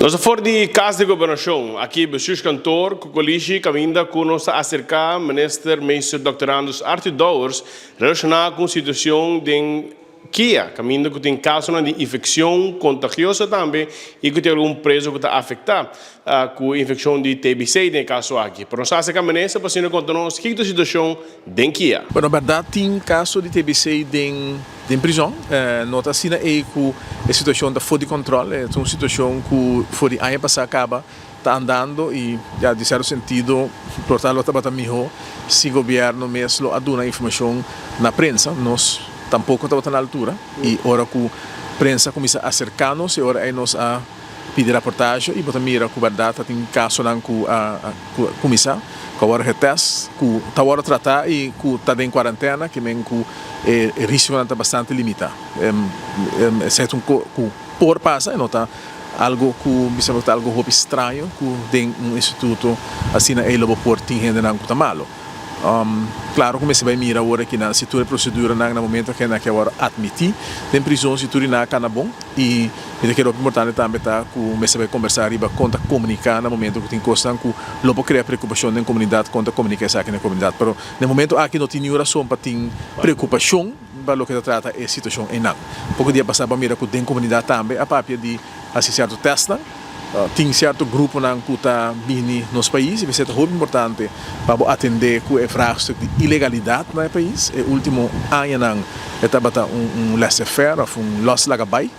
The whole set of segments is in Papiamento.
Nos for di Cas di Gobernacion, aki bestuurskantoor Cocolishi, caminda cu nos ta acerca Minister Meester Dr. Andus Arthur Dowers relaciona cu situacion den KIA, caminda cu tin casonan di infeccion contagioso tambe y cu tin algun preso cu ta afecta cu infeccion di TBC den e caso aki. Pero nos a acerca Minister pa asina conta nos kico ta situacion den KIA. Bueno, berdad tin caso di TBC den den prizon. No ta asina ey cu e situacion ta for di control. E ta un situacion cu for di aña pasa caba ta andando y ya di cierto sentido por ta lo tabata miho si gobierno mes lo a duna informacion na prensa. Nos tampoco tabata na altura y ora cu prensa a cuminsa acerca nos e ora ey nos a pidi raportaje y bo ta mira cu berdad ta tin casonan cu a cuminsa, cu a worde getest, cu ta worde trata y cu ta den cuarentena, ke men cu e risiconan ta bastante limita. Esey ta un co cu por pasa, e no ta algo cu bisa bo ta algo hopi straño cu den un instituto asina ey lo bo por tin hendenan cu ta malo. Claro cu mester bay mira awor aki nan si tur e proceduranan na momento cu nan ke awor admiti den prison si tur y nan a cana bon y mi ta kere hopi importante tambe ta cu mester bay combersa riba con ta comunica na momento cu tin cosnan cu lo por crea preocupacion den comunidad con ta comunica esaki na e comunidad pero na e momento aki no tin niun razon pa tin preocupacion pa loke ta trata e situacion eynan. Poco dia pasa bo a mira cu den comunidad tambe a papia di haci cierto testnan. Tin cierto gruponan cu ta bini nos pais y p'esei ta hopi importante pa bo atende cu e vraagstuk di ilegalidad na e pais. E ultimo añanan e tabata un laissez-faire of un los laga bay,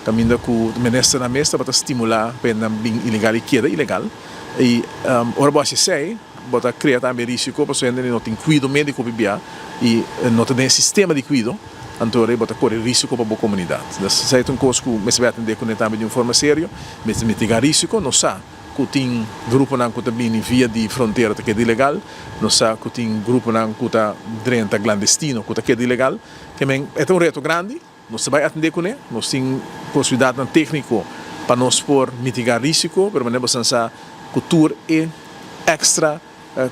caminda cu ministernan mes tabata stimula pa nan bin ilegal y keda ilegal. Y ora bo haci esei bo ta crea tambe risico pasobra hende no tin cuido medico hopi bia y no ta den e sistema di cuido. Anto rei bo ta kore risiko pa bo komunidat. Dus esei ta un kos ku mester bai atendé kuné tambe di un forma serio. Mester mitigá risiko. Nos sa ku tin gruponan ku ta bini via di frontera ta keda ilegal. Nos sa ku tin gruponan ku ta drenta glandestino ku ta keda ilegal. Ke men e ta un reto grandi. Nos ta bai atendé kuné. Nos tin posibilidatnan tékniko pa nos por mitigá risiko, pero manera bo san sa ku tur e èkstra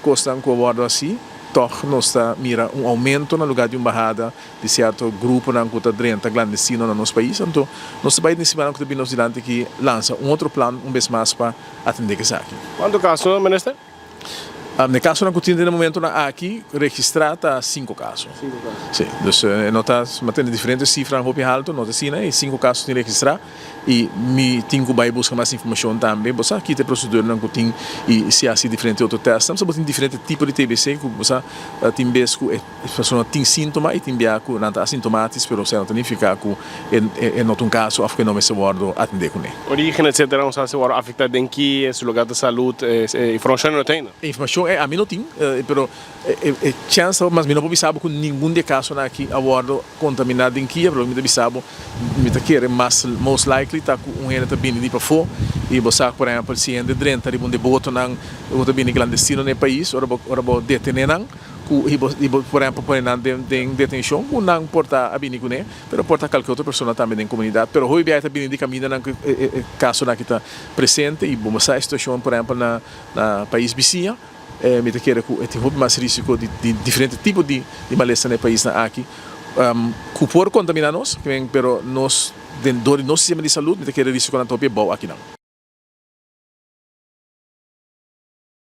Kosnan ku a wòrdu hasi, tòg nos ta mira un oumento na lugá di un bahada di sierto gruponan ku ta drenta klandestino na nos pais. Anto nos ta bai den simannan ku ta bini nos dilanti aki lansa un otro plan un bes mas pa atendé ku esaki. Kuantu kaso, Minister? E kasonan ku tin den e momentonan aki registrá ta sinku kaso. Sinku kaso. Si. Dus e no ta mantene diferente sifranan hopi haltu, no ta asina. E sinku kaso tin registrá. Y mi tin cu bay busca mas informacion tambe. Bo sa kita e proceduranan cu tin y si haci diferente otro testnan. Pasobra bo tin diferente tipo di TBC cu bo sa tin bes cu e persona tin sintoma y tin bia cu nan ta asintomatis pero esei no ta nifica cu e no ta un caso of cu e no mester wordo atende cune. Origen etc. No sa si wordo afecta den ki su lugar ta salud e informacion no tin. E informacion ami no tin pero e chance ta mas mi no por bisa bo cu ningun di e casonan aki a wordo contamina den kia pero mi ta bisa bo Mi ta kere mas most likely ta ku un hende ta bini di pafó i bo sa por ehèmpel si hende drenta riba un di e botonan ku ta bini klandestino na e pais ora bo ora bo detené nan ku i bo i bo por ehèmpel pone nan den den detenshon ku nan por ta a bini kuné pero por ta kalke otro persona tambe den komunidat pero hopi biaha ta bini di kamindanan ku e e kasonan aki ta presente i bo sa e situashon por ehèmpel na na pais bisiña. Mi ta kere ku e tin hopi mas risiko di diferente tipo di malesa na e paisnan aki ku por kontamina nos, pero nos den dor di nos sistema di salud mi ta kere risikonan ta hopi abou akinan.